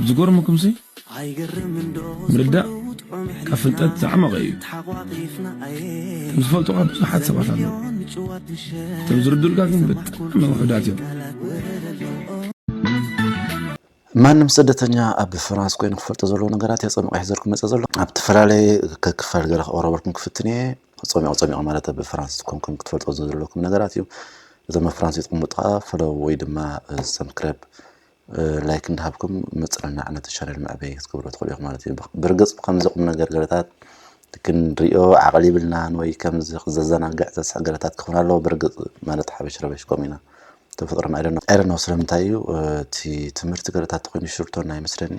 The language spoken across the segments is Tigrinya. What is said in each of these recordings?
ዝገርመኩምሲ፣ ምርዳእ ካብ ፍልጠት ዝዓመቐ እዩ። ከም ዝፈልጡኻ ብዙሓት ሰባት ኣለዉ። ከም ዝርዱኡልካ ግን ብጣዕሚ ውሑዳት እዮም። ማንም ስደተኛ ኣብ ፍራንስ ኮይኑ ክፈልጦ ዘለዎ ነገራት እየ ጸሚቐ ሒዘልኩም መጸ ዘሎ። ኣብ ዝተፈላለየ ክፋል ገለ ክቕረበልኩም ክፍትን እየ። ጸሚቑ ጸሚቑ ማለት ኣብ ፍራንስ ኮንኩም ክትፈልጦ ዘለኩም ነገራት እዩ። እዞም ኣብ ፍራንስ ይጥቕሙ ከዓ ፈለው ወይ ድማ ሰምክረብ ላይክ እንዳሃብኩም ምፅዕናዕ ነቲ ቻነል መዕበይ ክትገብሩ ትኽእሉ ኢኹም ማለት እዩ። ብርግፅ ብከምዚ ቁም ነገር ገለታት ክንሪኦ ዓቕሊ ይብልናን ወይ ከምዚ ዘዘናግዕ ዘስሕቅ ገለታት ክኾን ኣለዎ። ብርግፅ ማለት ሓበሽ ረበሽ ከምኡ ኢና ተፈጥሮና ኣይደኖ ኣይደኖ ስለምንታይ እዩ እቲ ትምህርቲ ገለታት ተኮይኑ ሽርቶና ይመስለኒ።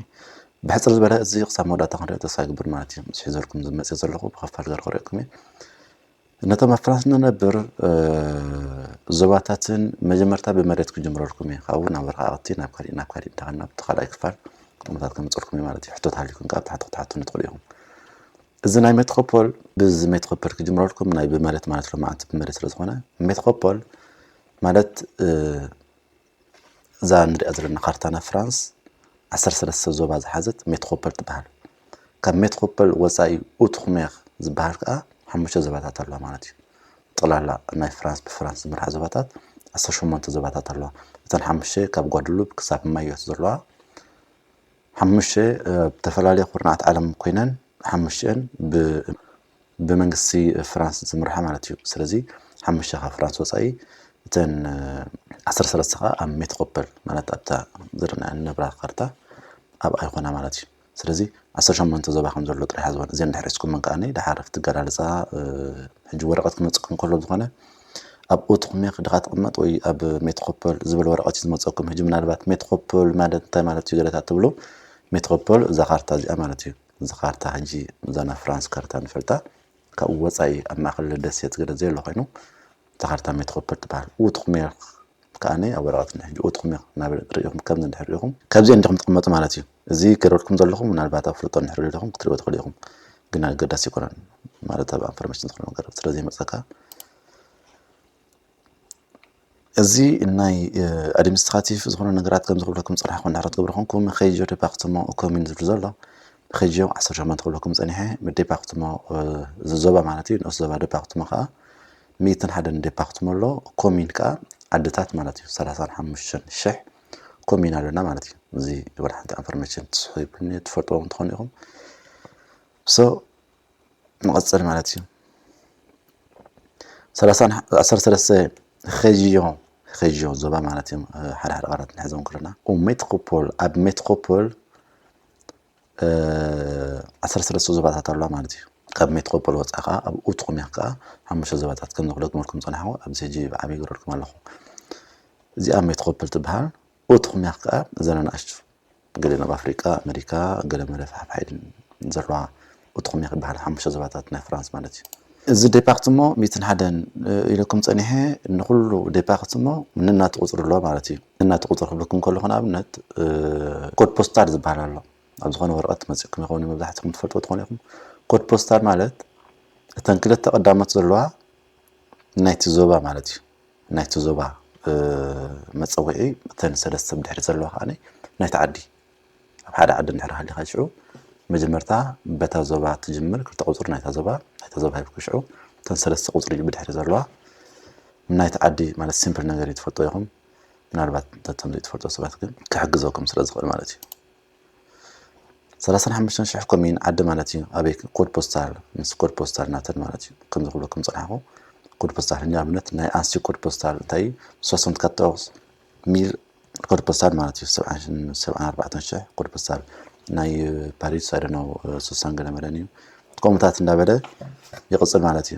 ብሕፅር ዝበለ እዚ ክሳብ መወዳእታ ክንሪኦ ተስፋ ይግብር ማለት እዩ። ምስ ሒዘልኩም ዝመፅእ ዘለኹ ብኸፋል ገር ክሪኦኩም እየ። ነቶም ኣብ ፍራንስ ንነብር ዞባታትን መጀመርታ ብመሬት ክጅምረልኩም እየ። ካብኡ ናብ ወረቃቅቲ ናብ ካሊእ ናብ ካሊእ እንዳኸና ብቲ ካልኣይ ክፋል ጥቕምታት ከምፅልኩም እዩ ማለት እዩ። ሕቶት ሃሊኩም ከዓ ብታሕቲ ክትሓቱኒ ትኽእሉ ኢኹም። እዚ ናይ ሜትሮፖል ብዚ ሜትሮፖል ክጅምረልኩም ናይ ብመሬት ማለት ሎማዓንቲ ብመሬት ስለ ዝኾነ ሜትሮፖል ማለት እዛ ንሪኣ ዘለና ካርታ ናይ ፍራንስ ዓሰርተ ሰለስተ ዞባ ዝሓዘት ሜትሮፖል ትበሃል። ካብ ሜትሮፖል ወፃኢ ኡትርሜር ዝበሃል ከዓ ሓሙሽተ ዞባታት ኣለዋ ማለት እዩ። ጠቕላላ ናይ ፍራንስ ብፍራንስ ዝምራሕ ዞባታት ዓሰርተ ሸሞንተ ዞባታት ኣለዋ። እተን ሓሙሽተ ካብ ጓደሉፕ ክሳብ ማዮት ዘለዋ ሓሙሽተ ብተፈላለየ ኩርናዓት ዓለም ኮይነን ሓሙሽተን ብመንግስቲ ፍራንስ ዝምርሓ ማለት እዩ። ስለዚ ሓሙሽተ ካብ ፍራንስ ወፃኢ እተን ዓሰርተ ሰለስተ ከዓ ኣብ ሜትሮፖል ማለት ኣብታ ዘለና ንነብራ ካርታ ኣብኣ ይኾና ማለት እዩ። ስለዚ ዓሰርተ ሸሞንተ ዞባ ከም ዘሎ ጥራሕ ዝኮነ እዚን ድሕሪ እስኩም ከዓኒ ድሓር ክትገላልፃ ሕጂ ወረቀት ክመፅኩም ከሎ ዝኾነ ኣብ ኡትርሜር ድኻ ትቕመጥ ወይ ኣብ ሜትሮፖል ዝብል ወረቀት እዩ ዝመፀኩም። ሕጂ ምናልባት ሜትሮፖል ማለት እንታይ ማለት እዩ ገለታት ትብሉ። ሜትሮፖል እዛ ካርታ እዚኣ ማለት እዩ። እዚ ካርታ ሕጂ እዛ ናይ ፍራንስ ካርታ ንፈልጣ ካብኡ ወፃኢ ኣብ ማእከል ደሴት ገለ ዘሎ ኮይኑ እታ ካርታ ሜትሮፖል ትበሃል። ኡትርሜር ከዓኒ ኣብ ወረቐት ሕጂ ኡትርሜር እናበለ ሪኢኹም ከምዚ እንድሕር ሪኢኹም ካብዚኦ እንዲኹም ትቕመጡ ማለት እዩ። እዚ ገረልኩም ዘለኹም ምናልባት ኣብ ፍልጦ እንድሕር ሪኢኹም ክትሪኦ ትኽእሉ ኢኹም። ግን ኣገዳሲ ኣይኮነን ማለት ኣብ ኣንፈርሜሽን ዝኾነ ነገር ስለ ዘይመፀካ እዚ ናይ ኣድሚኒስትራቲቭ ዝኾነ ነገራት ከም ዝኽብለኩም ፅራሕ ኮን ድሕረት ክብሪ ኮንኩም ኸይጆ ዴፓርትሞ ኮሚን ዝብል ዘሎ ኸይጆ ዓሰርተ ሸሞንተ ክብለኩም ፀኒሐ ብዴፓርትሞ ዝዞባ ማለት እዩ ንኡስ ዞባ ዴፓርትሞ ከዓ ሚእትን ሓደን ዴፓርትሞ ኣሎ። ኮሚን ከዓ ዓድታት ማለት እዩ። ሰላሳን ሓሙሽተን ሽሕ ኮሚን ኣለና ማለት እዩ። እዚ ወላ ሓንቲ ኣንፈርሜሽን ትስሕቡኒ ትፈልጥዎ እውን ትኾኑ ኢኹም። ሶ ንቐፅል ማለት እዩ። ሰላሳን ዓሰርተ ሰለስተ ኸዥዮ ኸዥዮ ዞባ ማለት እዮም። ሓደ ሓደ ቃላት ንሕዞም ከለና ሜትሮፖል ኣብ ሜትሮፖል ዓሰርተ ሰለስተ ዞባታት ኣለዋ ማለት እዩ። ካብ ሜትሮፖል ወፃኢ ከዓ ኣብ ኡትርሜር ከዓ ሓሙሽተ ዞባታት ከም ዝኽለግመልኩም ፀናሕኩ ኣብዚ ሕጂ ብዓብዪ ይግረልኩም ኣለኹ። እዚኣ ሜትሮፖል ትበሃል። ኡትርሜር ከዓ እዘን ኣናእሽቱ ገለ ናብ ኣፍሪቃ ኣሜሪካ ገለ መለ ፋሕፋሕ ኢለን ዘለዋ ኡትርሜር ይበሃል። ሓሙሽተ ዞባታት ናይ ፍራንስ ማለት እዩ። እዚ ዴፓርትሞ ሚእትን ሓደን ኢለኩም ፀኒሐ ንኩሉ ዴፓርትሞ ንናቱ ቁፅሪ ኣለዎ ማለት እዩ። ንናቱ ቁፅሪ ክብለኩም ከለኹ ንኣብነት ኮድ ፖስታል ዝበሃል ኣሎ። ኣብ ዝኾነ ወረቐት መፂእኩም ይኸውን መብዛሕትኹም ትፈልጥዎ ትኾኑ ኢኹም። ኮድ ፖስታል ማለት እተን ክልተ ቀዳሞት ዘለዋ ናይቲ ዞባ ማለት እዩ። ናይቲ ዞባ መፀውዒ እተን ሰለስተ ብድሕሪ ዘለዋ ከዓ ናይቲ ዓዲ ኣብ ሓደ ዓዲ እንድሕር ሃሊኻ ሽዑ መጀመርታ በታ ዞባ ትጅምር ክልተ ቁፅሪ ናይታ ዞባ ናይታ ዞባ ሂብኩ ሽዑ እተን ሰለስተ ቁፅሪ ብድሕሪ ዘለዋ ናይቲ ዓዲ ማለት ሲምፕል ነገር እዩ ትፈልጦ ኢኹም። ምናልባት ነቶም ዘይትፈልጦ ሰባት ግን ክሕግዘኩም ስለ ዝኽእል ማለት እዩ። ሰላሳን ሓሙሽተን ሽሕ ኮሚን ዓዲ ማለት እዩ። ኣበይ ኮድ ፖስታል ምስ ኮድ ፖስታል ናተን ማለት እዩ። ከምዚ ክብለኩም ፀናሕኩ ኮድ ፖስታል ንኣብነት ናይ ኣንሲ ኮድ ፖስታል እንታይ እዩ? ሶስት ሰንት ካቶርዝ ሚል ኮድ ፖስታል ማለት እዩ። ሰብዓን ኣርባዕተን ሽሕ ኮድ ፖስታል ናይ ፓሪስ ኣይደነው ሱሳን ገለመለን እዩ። ከምኡታት እንዳበለ ይቕፅል ማለት እዩ።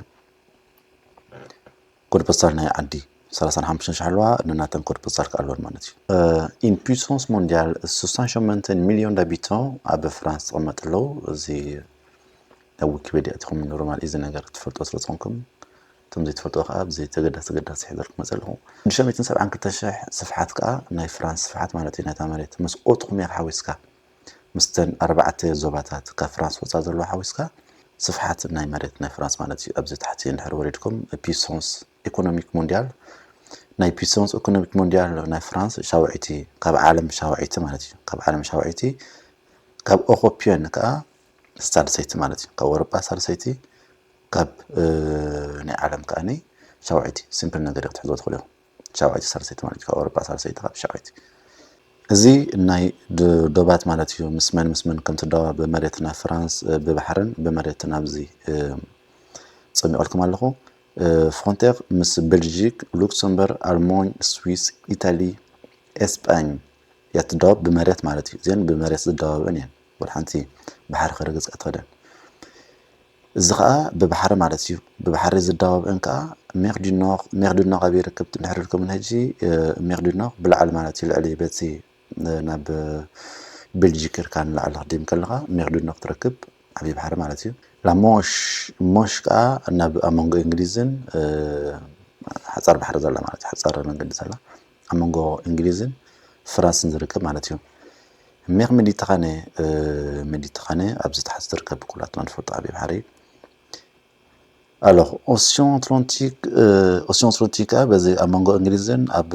ኮድ ፖስታል ናይ ዓዲ ሰላሳን ሓሙሽተን ሽሕ ኣለዋ። ንናተን ኮድ ፖስታል ከኣ ኣለወን ማለት እዩ። Une puissance mondiale ሶስሳን ሸሞንተን ሚልዮን ዳቢታን ኣብ ፍራንስ ዝቕመጥ ኣለዉ። እዚ ኣብ ዊኪፔድያ እቲኹም ኖርማል እዚ ነገር ትፈልጦ ስለ ዝኾንኩም እቶም ዘይትፈልጦ ከዓ ኣብዚ ተገዳሲ ተገዳሲ ሒዘልኩም መፀ ኣለኹ። ሽዱሽተ ሚእትን ሰብዓን ክልተን ሽሕ ስፍሓት ከዓ ናይ ፍራንስ ስፍሓት ማለት እዩ። ናይታ መሬት ምስ ኦትርሜር ሓዊስካ ምስተን ኣርባዕተ ዞባታት ካብ ፍራንስ ወፃ ዘለዋ ሓዊስካ ስፍሓት ናይ መሬት ናይ ፍራንስ ማለት እዩ። ኣብዚ ታሕቲ እንድሕር ወሪድኩም ፒሶንስ ኢኮኖሚክ ሞንዲያል ናይ ፒሶንስ ኢኮኖሚክ ሞንዲያል ናይ ፍራንስ ሻውዒቲ፣ ካብ ዓለም ሻውዒቲ ማለት እዩ። ካብ ዓለም ሻውዒቲ፣ ካብ ኦሮፒዮን ከዓ ሳልሰይቲ ማለት እዩ። ካብ ኣውሮጳ ሳልሰይቲ፣ ካብ ናይ ዓለም ከዓኒ ሻውዒቲ። ሲምፕል ነገር ክትሕዝዎ ትኽእሉ ኢኹም። ሻውዒቲ ሳልሰይቲ ማለት እዩ። ካብ ኣውሮጳ ሳልሰይቲ፣ ካብ ሻውዒቲ። እዚ ናይ ዶባት ማለት እዩ። ምስ መን ምስ መን ከም ትዳወብ፣ ብመሬት ናብ ፍራንስ፣ ብባሕርን ብመሬትን ኣብዚ ጸሚቐልኩም ኣለኹ። ፍሮንቴር ምስ ቤልጂክ፣ ሉክሰምበርግ፣ ኣልማኝ፣ ስዊስ፣ ኢታሊ፣ ኤስጳኝ እያ ትዳወብ፣ ብመሬት ማለት እዩ። እዚአን ብመሬት ዝዳወብእን እየን። ወላ ሓንቲ ባሕሪ ክርግጽ ኣይትኽእልን። እዚ ኸኣ ብባሕሪ ማለት እዩ። ብባሕሪ ዝዳወብእን ከኣ ሜር ዱ ኖር፣ ሜር ዱ ኖር ኣበይ ይርከብ እንድሕር ኢልኩምኒ ሕጂ፣ ሜር ዱ ኖር ብላዕሊ ማለት እዩ፣ ልዕሊ በቲ ናብ ቤልጂክ ኢልካ ንላዕሊ ክትድይብ ከለኻ ሜር ዱ ኖር ትረክብ፣ ዓብዪ ባሕሪ ማለት እዩ። ላሞሽ፣ ሞሽ ከኣ ናብ ኣብ መንጎ እንግሊዝን ሓጻር ባሕሪ ዘላ ማለት እዩ፣ ሓጻር መንገዲ ዘላ ኣብ መንጎ እንግሊዝን ፍራንስን ዝርከብ ማለት እዩ። ሜር ሜዲተራኔ፣ ሜዲተራኔ ኣብዚ ታሕቲ ዝርከብ ኩላትና ንፈልጦ ዓብዪ ባሕሪ እዩ። ኣሎኽ ኦሲዮን ኣትላንቲክ፣ ኦሲዮን ኣትላንቲክ ከኣ በዚ ኣብ መንጎ እንግሊዝን ኣብ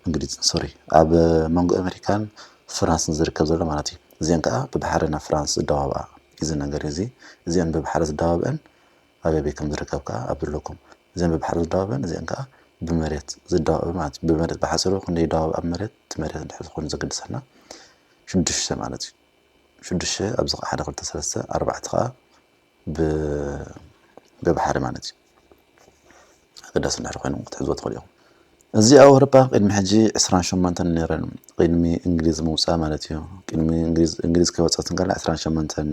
እንግሊዝን ሶሪ ኣብ መንጎ ኣሜሪካን ፍራንስን ዝርከብ ዘሎ ማለት እዩ። እዚአን ከኣ ብባሕሪ ናብ ፍራንስ ዝደዋወኣ እዩ። እዚ ነገር እዚ፣ እዚአን ብባሕሪ ዝደዋወአን ኣበይ ከም ዝርከብ ከኣ ኣብ ዘለኩም። እዚአን ብባሕሪ ዝደዋወአን፣ እዚአን ከኣ ብመሬት ዝደዋወ ማለት እዩ። ብመሬት ብሓፂሩ ክንደይ ይደዋወ ኣብ መሬት፣ እቲ መሬት እንድሕር ዝኾነ ዘገድሰና ሽዱሽተ ማለት እዩ። ሽዱሽተ ኣብዚ ኸዓ ሓደ ክልተ ሰለስተ ኣርባዕተ ኸዓ ብባሕሪ ማለት እዩ። ኣገዳሲ እንድሕር ኮይኑ ክትሕዝዎ ትኽእሉ ኢኹም። እዚ ኣብ ኣውሮፓ ቅድሚ ሕጂ ዕስራን ሸሞንተን ነይረን፣ ቅድሚ እንግሊዝ ምውፃእ ማለት እዩ። ቅድሚ እንግሊዝ እንግሊዝ ከይወፀት እንከላ ዕስራን ሸሞንተን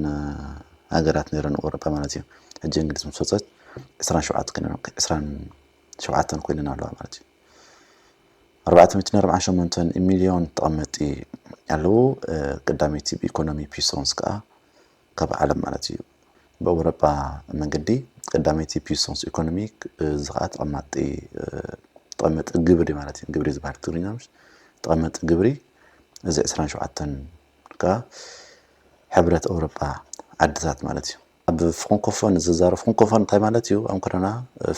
ሃገራት ነይረን ኣውሮፓ ማለት እዩ። ሕጂ እንግሊዝ ምስ ወፀት ዕስራን ሸውዓተን ኮይነን፣ ዕስራን ሸውዓተን ኮይነን ኣለዋ ማለት እዩ። ኣርባዕተ ሚእትን ኣርባዓን ሸሞንተን ሚልዮን ተቐመጥቲ ኣለዉ። ቀዳመይቲ ብኢኮኖሚ ፒሶንስ ከዓ ካብ ዓለም ማለት እዩ። ብኣውሮጳ መንገዲ ቀዳመይቲ ፒሶንስ ኢኮኖሚ፣ እዚ ከዓ ተቐማጢ ተቐመጢ ግብሪ ማለት እዩ። ግብሪ ዝበሃል ትግርኛ ምሽ ተቐመጢ ግብሪ እዚ ዕስራን ሸውዓተን ከዓ ሕብረት ኣውሮጳ ዓድታት ማለት እዩ። ኣብ ፍራንኮፎን ዝዛረብ፣ ፍራንኮፎን እንታይ ማለት እዩ? ኣንኮረና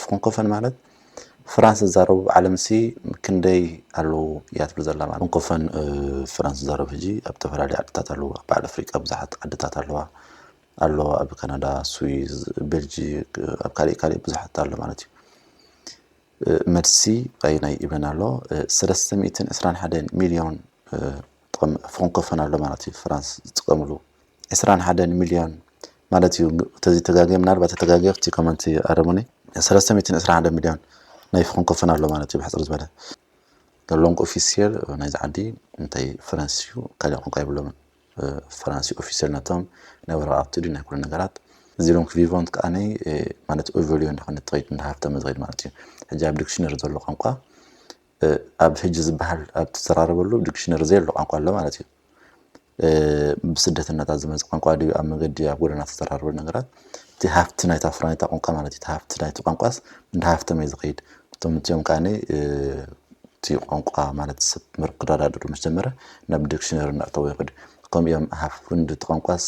ፍራንኮፎን ማለት ፍራንስ ዝዛረቡ ዓለምሲ ክንደይ ኣለዉ እያ ትብል ዘላ ማለት። ፍራንኮፎን ፍራንስ ዝዛረቡ ሕጂ ኣብ ዝተፈላለዩ ዓድታት ኣለዉ። ኣብ በዓል ኣፍሪቃ ብዙሓት ዓድታት ኣለዋ ኣለዋ ኣብ ካናዳ፣ ስዊዝ፣ ቤልጂክ፣ ኣብ ካሊእ ካሊእ ብዙሓት ኣሎ ማለት እዩ። መልሲ ኣየናይ ይብለና ኣሎ? ሰለስተ ሚእትን ዕስራን ሓደን ሚልዮን ፍራንኮፎን ኣሎ ማለት እዩ። ፍራንስ ዝጥቀምሉ ዕስራን ሓደን ሚልዮን ማለት እዩ። ተዚ ተጋግየ፣ ምናልባት ተጋግየ ኣብቲ ኮመንት ኣረሙኒ። ሰለስተ ሚእትን ዕስራን ሓደን ሚልዮን ናይ ፍራንኮፎን ኣሎ ማለት እዩ። ብሕፅር ዝበለ ሎንግ ኦፊሲየል ናይዚ ዓዲ እንታይ ፍራንስ እዩ፣ ካሊእ ቋንቋ የብሎምን። ፍራንስ እዩ ኦፊሲየል ነቶም ናይ ወረቓቕቲ ድዩ ናይ ኩሉ ነገራት። እዚ ሎንግ ቪቫንት ከዓነይ ማለት ኦቨልዮ እንዳኾነ ትኸይድ እንዳሃፍተመ ዝኸይድ ማለት እዩ። ሕጂ ኣብ ዲክሽነሪ ዘሎ ቋንቋ ኣብ ሕጂ ዝበሃል ኣብ ትዘራረበሉ ዲክሽነሪ ዘየሎ ቋንቋ ኣሎ ማለት እዩ። ብስደተኛታት ዝመጽእ ቋንቋ ድዩ ኣብ መገዲ ኣብ ጎደና ተዘራርበሉ ነገራት፣ እቲ ሃፍቲ ናይታ ፍራንስ ናይታ ቋንቋ ማለት እዩ። እቲ ሃፍቲ ናይቲ ቋንቋስ እንዳሃፍተመ እዩ ዝኸይድ። እቶም እቲኦም ከዓኒ እቲ ቋንቋ ማለት ሰብ ምርክ ክረዳድኡ ምስ ጀመረ ናብ ዲክሽነሪ እናእተወ ይኸዱ። ከምኡ እዮም ሃፍቲ ቋንቋስ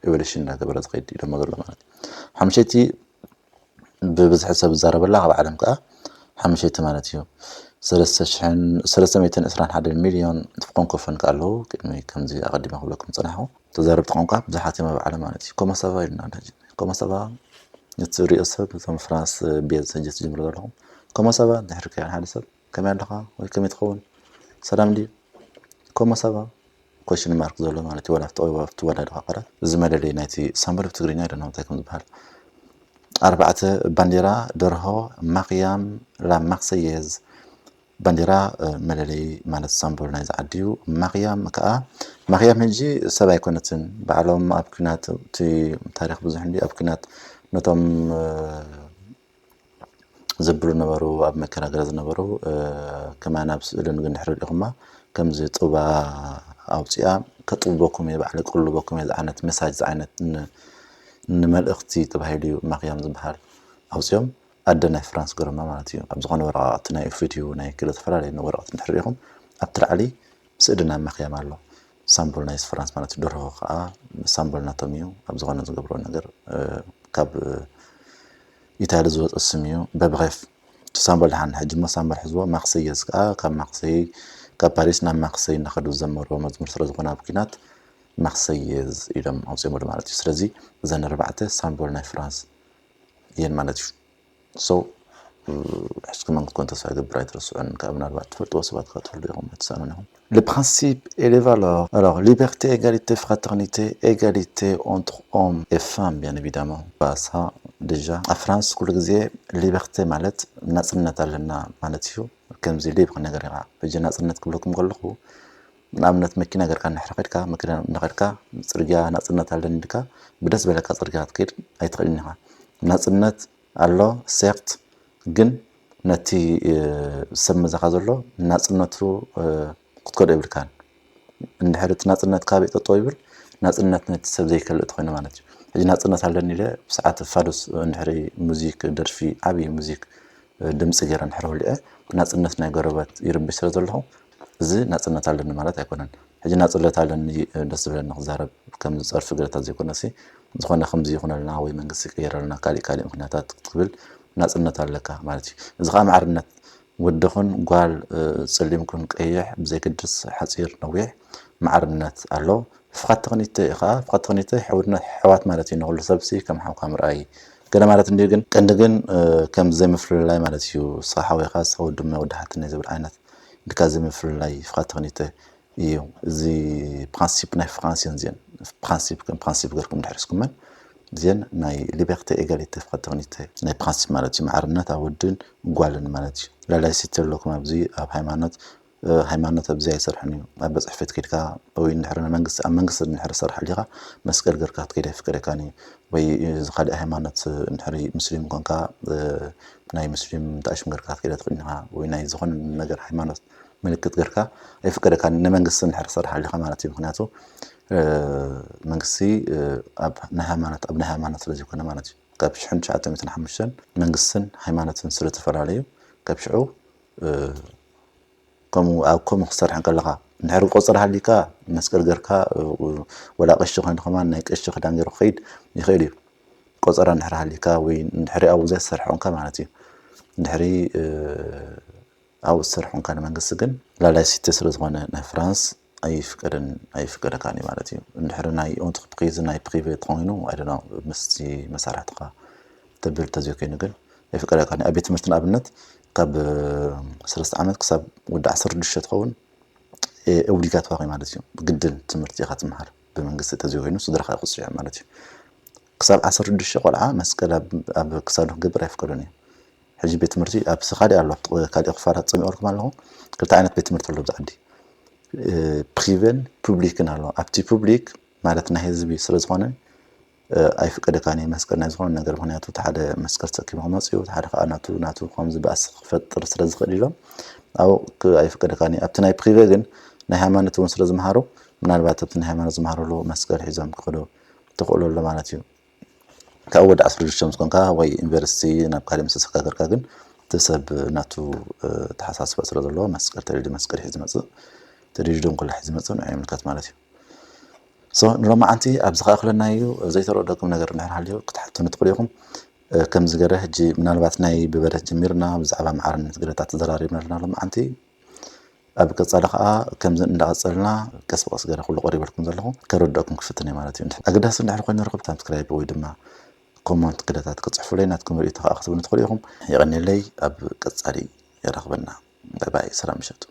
ኤቮሉሽን እናገበረ ዝኸይድ ኢሎሞ ዘሎ ማለት እዩ። ሓሙሸይቲ ብብዝሒ ሰብ ዝዛረበላ ካብ ዓለም ከዓ ሓሙሸይቲ ማለት እዩ። ሰለስተ ሚእትን ዕስራን ሓደን ሚልዮን ፍራንኮፎን ከኣ ኣለዉ። ቅድሚ ከምዚ ኣቐዲመ ክብለኩም ዝጸናሕኩ ተዛረብቲ ቋንቋ ብዙሓት እዮም ኣብ ዓለም ማለት እዩ። ኮሞ ሳቫ ኢልና ንሕጂ። ኮሞ ሳቫ እቲ ዝሪኦ ሰብ እቶም ፍራንስ ቤዝ ሕጂ ትጅምሩ ዘለኹም ኮሞ ሳቫ እንድሕር ከ ሓደ ሰብ ከመይ ኣለኻ ወይ ከመይ ትኸውን ሰላም ድዩ ኮሞ ሳቫ ኮሽን ማርክ ዘሎ ማለት እዩ። ወላ ፍትወ ወላ ፍትወ ወላ ድኻ ቀረ። እዚ መለለይ ናይቲ ሳምበል ብትግርኛ ደና እንታይ ከም ዝበሃል። ኣርባዕተ ባንዴራ ደርሆ ማክያም ላ ማክሰየዝ ባንዴራ መለለይ ማለት ሳምቦል ናይዚ ዓዲ እዩ። ማክያም ከዓ ማክያም ሕጂ ሰብ ኣይኮነትን። ባዕሎም ኣብ ኲናት እቲ ታሪኽ ብዙሕ እንዲ ኣብ ኲናት ነቶም ዘብሉ ነበሩ ኣብ መከራ ገለ ዝነበሩ ከማን ኣብ ስእልን ግን ድሕሪ ሪኢኹማ ከምዚ ጡባ ኣውፂኣ ከጥብበኩም እየ ባዕለ ቅልበኩም እየ ዝዓይነት መሳጅ ዝዓይነት ንመልእኽቲ ተባሂሉ እዩ ማክያም ዝበሃል ኣውፅኦም ኣደ ናይ ፍራንስ ገረማ ማለት እዩ ኣብ ዝኾነ ወረቃቅቲ ናይ ኦፊት እዩ ናይ ክለ ዝተፈላለዩ ወረቃቅቲ ድሕሪ ሪኢኹም ኣብቲ ላዕሊ ስእሊ ናይ ማክያም ኣሎ ሳምቦል ናይ ፍራንስ ማለት ደርሆ ከዓ ሳምቦል ናቶም እዩ ኣብ ዝኾነ ዝገብሮ ነገር ካብ ኢታሊ ዝወፀ ስም እዩ በብኸፍ ሳምቦል ደሓን ሕጂ እሞ ሳምቦል ሕዝዎ ማክሰየዝ ከዓ ካብ ማክሰይ ካብ ፓሪስ ናብ ማክሰይ እናኸዱ ዝዘመርዎ መዝሙር ስለ ዝኾነ ኣብ ኲናት ማክሰየዝ ኢሎም ኣውፅኦምሉ ማለት እዩ። ስለዚ እዘን ኣርባዕተ ሳምቦል ናይ ፍራንስ እየን ማለት እዩ። So ሕዝኩመን ክትኮን ተስፋ ይገብር ኣይትረስዑን። ካብ ምናልባት ትፈልጥዎ ሰባት ክትህሉ ኢኹም ኣይትሰኣኑን ኢኹም። Le principe et les valeurs. Alors, liberté, égalité, fraternité, égalité entre hommes et femmes, bien évidemment. Bah, ça, déjà, à France, ኩሉ ግዜ liberté ማለት ናጽነት ኣለና ማለት እዩ። ከምዚ libre ነገር ኢኻ። ሕጂ ናጽነት ክብለኩም ከለኹ ንኣብነት መኪና ገርካ እንድሕር ከድካ መኪና እንዳኸድካ ጽርግያ ናጽነት ኣለኒ ኢልካ ብደስ በለካ ጽርግያ ክትከይድ ኣይትኽእልን ኢኻ። ናጽነት ኣሎ certes፣ ግን ነቲ ሰብ መዛኻ ዘሎ ናጽነቱ ክትከዶ የብልካን። እንድሕር እቲ ናጽነት ካበይ ጠጠው ይብል ናጽነት ነቲ ሰብ ዘይከልእ ተኮይኑ ማለት እዩ። ሕጂ ናጽነት ኣለኒ ኢለ ብሰዓት ፋዱስ እንድሕር ሙዚክ ደርፊ ዓብዪ ሙዚክ ድምፂ ገይረ እንድሕር ወሊዐ ናፅነት ናይ ጎረበት ይርብሽ ስለ ዘለኹ እዚ ናፅነት ኣለኒ ማለት ኣይኮነን። ሕጂ ናፅነት ኣለኒ ደስ ዝብለኒ ክዛረብ ከም ዝፀርፊ ገለታት ዘይኮነሲ ዝኾነ ከምዚ ይኹነልና ወይ መንግስቲ ይቀየረልና ካሊእ ካሊእ ምክንያታት ክትብል ናፅነት ኣለካ ማለት እዩ። እዚ ከዓ ማዕርነት ወዲ ኹን ጓል ፀሊም ኩን ቀይሕ ብዘይገድስ ሓፂር ነዊሕ ማዕርነት ኣሎ። ፍኻት ተኽኒተ ኢኻ ፍኻት ተኽኒተ ሕውነት ሕዋት ማለት እዩ ንኹሉ ሰብሲ ከም ሓውካ ምርኣይ ገለ ማለት እንድዩ ግን ቀንዲ ግን ከም ዘይምፍልላይ ማለት እዩ። ንስኻ ሓው ኢኻ ንስኻ ወዲ እሞ ወዲ ሓትነ ዝብል ዓይነት ኢልካ ዘይምፍልላይ ፍኻት ተኽኒተ እዩ። እዚ ፕራንሲፕ ናይ ፍራንስ እየን እዚአን። ፕራንሲፕ ከም ፕራንሲፕ ገርኩም ድሕር ስኩመን እዚአን ናይ ሊበርቴ ኤጋሊቴ ፍኻት ተኽኒተ ናይ ፕራንሲፕ ማለት እዩ። ማዕርነት ኣብ ወድን ጓልን ማለት እዩ። ላላይ ሲቲ ኣለኩም ኣብዚ ኣብ ሃይማኖት ሃይማኖት ኣብዚ ኣይሰርሕን እዩ። ኣብ ቤት ፅሕፈት ከይድካ ወይ እንድሕር መንግስቲ ኣብ መንግስቲ እንድሕር ሰርሕ ኣሊኻ መስቀል ገርካ ክትከይድ ኣይፍቀደካን እዩ። ወይ እዚ ካልእ ሃይማኖት እንድሕር ሙስሊም ኮንካ ናይ ሙስሊም ተኣሽም ገርካ ክትከይድ ኣይትኽእልን ኢኻ። ወይ ናይ ዝኾነ ነገር ሃይማኖት ምልክት ገርካ ኣይፍቀደካን ንመንግስቲ እንድሕር ሰርሕ ኣሊኻ ማለት እዩ። ምክንያቱ መንግስቲ ኣብ ናይ ሃይማኖት ኣብ ናይ ሃይማኖት ስለ ዘይኮነ ማለት እዩ። ካብ ሽሕን ትሽዓተ ሚእትን ሓሙሽተን መንግስትን ሃይማኖትን ስለ ዝተፈላለዩ ካብ ሽዑ ከምኡ ኣብ ከምኡ ክትሰርሕ እንከለኻ እንድሕሪ ቆፀራ ሃሊካ መስቀል ገርካ ወላ ቀሺ ኮይኑ ከማን ናይ ቀሺ ክዳን ገይሩ ክኸይድ ይኽእል እዩ። ቆፀራ እንድሕሪ ሃሊካ ወይ እንድሕሪ ኣብኡ ዘይትሰርሕ ኮንካ ማለት እዩ። እንድሕሪ ኣብኡ ዝሰርሕ ኮንካ ንመንግስቲ ግን ላላይሲቲ ስለ ዝኾነ ናይ ፍራንስ ኣይፍቀደን ኣይፍቀደካን እዩ ማለት እዩ። እንድሕሪ ናይ ኦንትርፕሪዝ ናይ ፕሪቬ ተኾይኑ ኣይደና ምስቲ መሳርሕትኻ ተብል ተዘይኮይኑ ግን ኣይፍቀደካን እዩ። ኣብ ቤት ትምህርቲ ንኣብነት ካብ ሰለስተ ዓመት ክሳብ ወዲ ዓሰርተ ሽዱሽተ ትኸውን ኦብሊጋትዋሪ ማለት እዩ። ግድን ትምህርቲ ኢኻ ትምሃር ብመንግስቲ ተዘይኮይኑ ስድራኻ ይቕፅዑ ማለት እዩ። ክሳብ ዓሰርተ ሽዱሽተ ቆልዓ መስቀል ኣብ ክሳዱ ክገብር ኣይፍቀዱን እዩ። ሕጂ ቤት ትምህርቲ ኣብ ስኻዲ ኣሎ ካልእ ክፋላት ፀሚቐልኩም ኣለኹ። ክልተ ዓይነት ቤት ትምህርቲ ኣሎ ኣብዚ ዓዲ ፕሪቨን ፑብሊክን ኣሎ። ኣብቲ ፑብሊክ ማለት ናይ ህዝቢ ስለ ዝኾነ ኣይፍቀደካን እዩ መስቀል ናይ ዝኾነ ነገር ምክንያቱ እቲ ሓደ መስቀል ተሰኪሙ ክመፅእ እዩ እቲ ሓደ ከዓ ናቱ ናቱ ከምዚ ባእሲ ክፈጥር ስለ ዝኽእል ኢሎም ኣብኡ ኣይፍቀደካን እዩ። ኣብቲ ናይ ፕሪቨ ግን ናይ ሃይማኖት እውን ስለ ዝመሃሩ ምናልባት ኣብቲ ናይ ሃይማኖት ዝመሃሩ ኣለዉ መስቀል ሒዞም ክኸዱ ተኽእሎ ኣሎ ማለት እዩ። ካብ ወዲ ዓሰርተ ሽዱሽተ ምስ ኮንካ ወይ ዩኒቨርሲቲ ናብ ካልእ ምስ ተሰጋገርካ ግን እቲ ሰብ ናቱ ተሓሳስባ ስለ ዘለዎ መስቀል ተደልዩ መስቀል ሒዙ ዝመፅእ ተደልዩ ደንጎላ ሒዙ ዝመፅእ ንዑ ይምልከት ማለት እዩ። ሶ ንሎማዓንቲ ኣብዚ ከኣኽለና እዩ። ዘይተረደኩም ነገር እንድሕር ሃልዩ ክትሓቱኒ ትኽእሉ ኢኹም። ከምዚ ገረ ሕጂ ምናልባት ናይ ብበረት ጀሚርና ብዛዕባ ማዕርነት ገለታት ተዘራሪብና ኣለና ሎማዓንቲ። ኣብ ቀፃሊ ከዓ ከምዚ እንዳቐፀልና ቀስ ብቐስ ገረ ኩሉ ቀሪበልኩም ዘለኹ ከረድአኩም ክፍትን እየ ማለት እዩ። ኣገዳሲ እንድሕር ኮይኑ ረኽብ ሳብስክራይብ ወይ ድማ ኮመንት ክደታት ክፅሕፉለይ ናትኩም ርእይቶ ከዓ ክትብሉ ትኽእሉ ኢኹም። የቐኒለይ ኣብ ቀፃሊ የራኽበና። ባይ ባይ ሰላም ምሸቱ።